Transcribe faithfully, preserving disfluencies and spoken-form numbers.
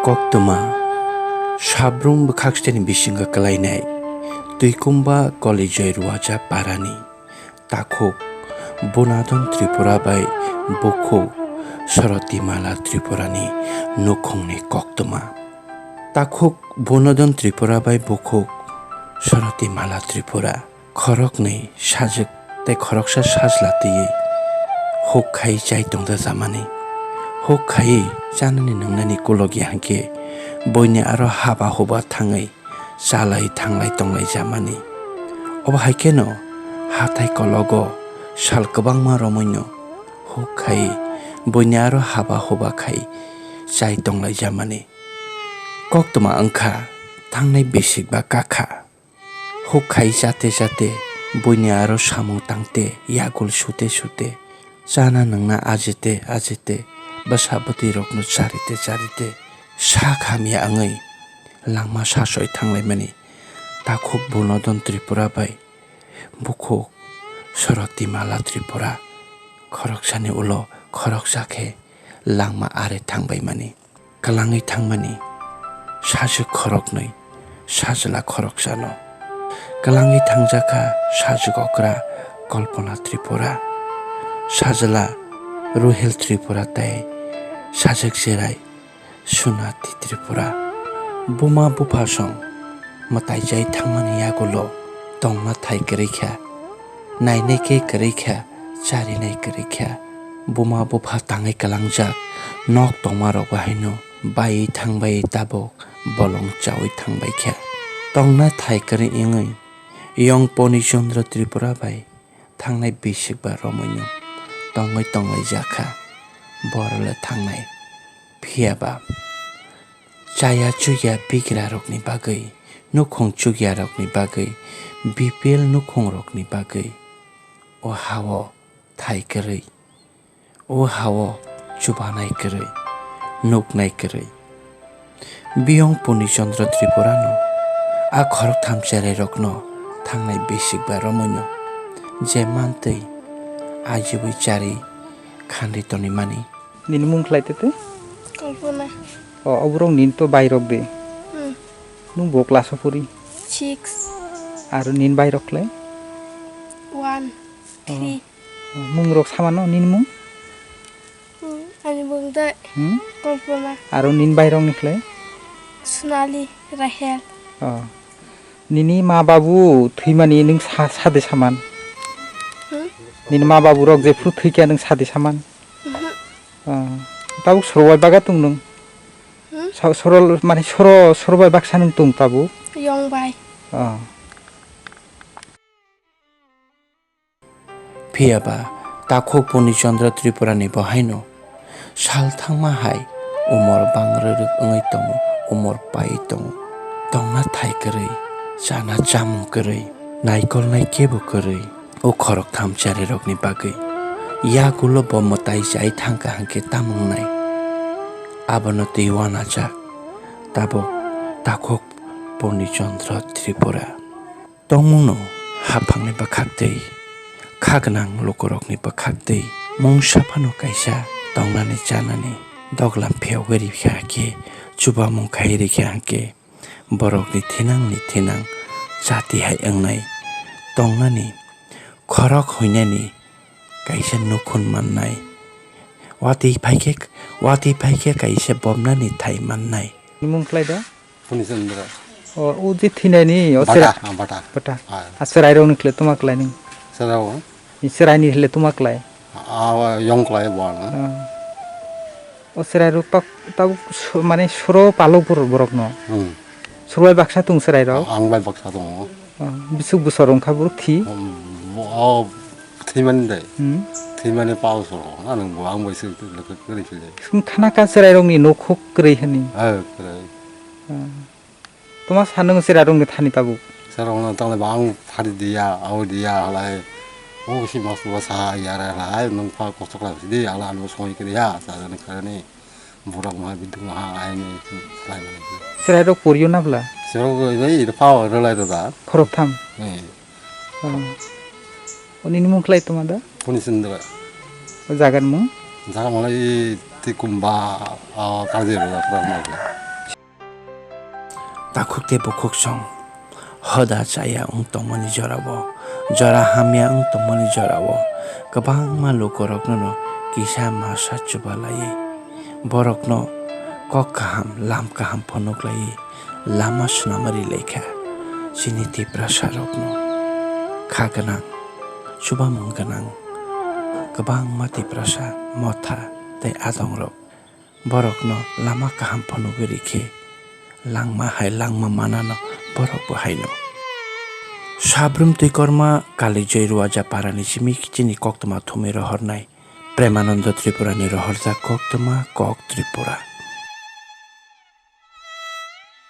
Koktwma, sabrum bwkhak siteni bisingo kwlainai, twikumba Kolijoi Ruaja parani takhuk Bunadon Tripura bai bukhuk Sorotimala Tripurani nukhungni koktwma. Takhuk Bunadon Tripura bai bukhuk Sorotimala Tripura. Khoroknwi sajwk tei khoroksa sajla twiwi huk khai chai tongda jamani. Huk khaiwi chanani nwngnani kolok ya hwnkhe, buini aro haba huba thangwi chalai thanglai tonglai jamani. Obo hai kheno hathai kologo sal kwbangma romwino huk khai buini aro haba huba khai chai tonglai jamani. Koktwma wngkha thangnai bisik ba kakha. Huk khai chate chate, buini aro samung tangte, yagul sute sute, chana nungna ajite ajite, bwsa bwtwi rokno charite charite, sak hamya wngwi langma sasoi thanglaimani. Takhuk Bunodon Tripura bai bukhuk Sorotimala Tripura khoroksani ulo khoroksa khe langma are thangbaimani. Kwlangwi thangmani sajwk khoroknwi, sajla khoroksano. Kwlangwi thangjakha sajwk okra Kalpana Tripura, sajla Ruhel Tripura tei sajwk cherai Sunati Tripura. Buma bupha song mwtai chai thangmani yagulo tongna thai kwrwi kha, nainai khe kwrwi kha, charinai kwrwi kha. Buma bupha tangwi kwlangjak nok tongmarok bo haino baiwi thangbai tabuk bolong chaui thangbai kha. Tongna thai kwrwi wngwi yong Poni Chandra Tripura bai thangnai bisik ba romwino tongwi tonglaijak kha, borole thangnai. Phiya ba chaya chukya bigrarokni bagwi, nukhung chukyarokni bagwi, B P L nukhungrokni bagwi o hao thai kwrwi, o hao chubanai kwrwi, nuknai kwrwi. Biyong Purni Chandra Tripurano a khoroktham cherairokno thangnai bisik ba romwino je mantwi ajiwi chari khanri tonwi mani. Nini mung khlai tete? Kalpana. O, oborok nini to bairok de? Hmm. Nung bo class o pori? Six. Aro nini bairok khlai? One, oh, three. Mung rok samano nini mung? Hmm, ani mung de. Hmm? Kalpana. Aro nini bairok ni khlai? Sonali, Rahel. Oh. Nini ma babu thwimani nung sa-, sade saman? Hmm? Nini ma babu rok jephru thwikha nung sade saman? Mhm. Ah, tabuk sorbai baga tung nung? Hmm? So-, sorol, mane soro, sorbai baksa nung tung tabuk? Yong bai. Ah. Phiya ba, takhuk Purni Chandra Tripurani bo haino sal thangma hai umor bangrwrwk wngwi tongo, umor paiwi tongo. Tongna thai kwrwi, chana chamung kwrwi, naikolnai kebo kwrwi. O khoroktham cherairokni bagwi yagulo bo mwtai chai thangkha hwnkhe tamo wngnai? Abono twi uanajak tabuk takhuk Purni Chandra Tripura. Tongmungno haphangni bwkhaktwi, kha gwnang lukurokni bwkhaktwi, mungsa phano kaisa tongnani chanani doglam phiyogwi rikha khe, chubamung khai rikha khe, borokni thinangni thinang chati hai wngnai, tongnani khorok huinani kaisa nukhung mannai, watwi phaikhe, watwi phaikhe kaisa bomnani thai mannai. Mung khlai da? Purni Chandra. O, o je thwinaini, o bata, chera-, ah, bata. Bata. Ah. A cherairokni khlai tuma khlaini? Cherairok? Ni cheraini khlai tuma khlai? Ah, yong khlai bo ano. Ah. O cherairok tab-, tabuk so-, mane soro palok bor-, borokno? Hmm. Soro bai baksa tung cherairok? Ang bai baksa tongo. Ah, bisuk bwsor wngkha borok thi? Hmm, bo-, o thwimani de. Hmm. Thwimani pal soro, ano bo ang bai se kwrwi philai. Khana ka cherairokni nokhuk kwrwi hwnwi? Ah, kwrwi. Ah. Toma sa nwng cherairokni thani tabuk? Cherairokno tangle ba ang thari diya, abo diya halai. O si mas bo sa ya ra halai, nwng pha kosto khlai si di, ala ano songwi kri ya, sa jani kharani. Borok ma bidung ha aini khlai mani. Cherairok porio na bla? Cherairok bai ida pha rwlai rwda. Khoroktham? Eh. Oh. O nini mung khlai tongma da? Purni Chandra. O jaga ni mung? Jaga mala i ti kumba, ah, karje ro, ro, ro, ro. Takhuk tei bukhuk song hoda chaya wng tongmani jorao, jora hamya wng tongmani jorao kwbangma lukurokno kisa masa chubalaiwi, borokno kok kaham, lam kaham phonuklaiwi lama swnamwi rilaikha. Chini Tiprasarokno kha gwnang, chubamung gwnang kwbangma Tiprasa motha tei adongrok borokno lama kaham phunugwi rikhe, langma hai langma manano borokbo haino. Sabrum twi korma Kalijoy Ruaja parani simi chini koktwma thumwi rohornai Premananda Tripurani rohorjak koktwma Kok Tripura.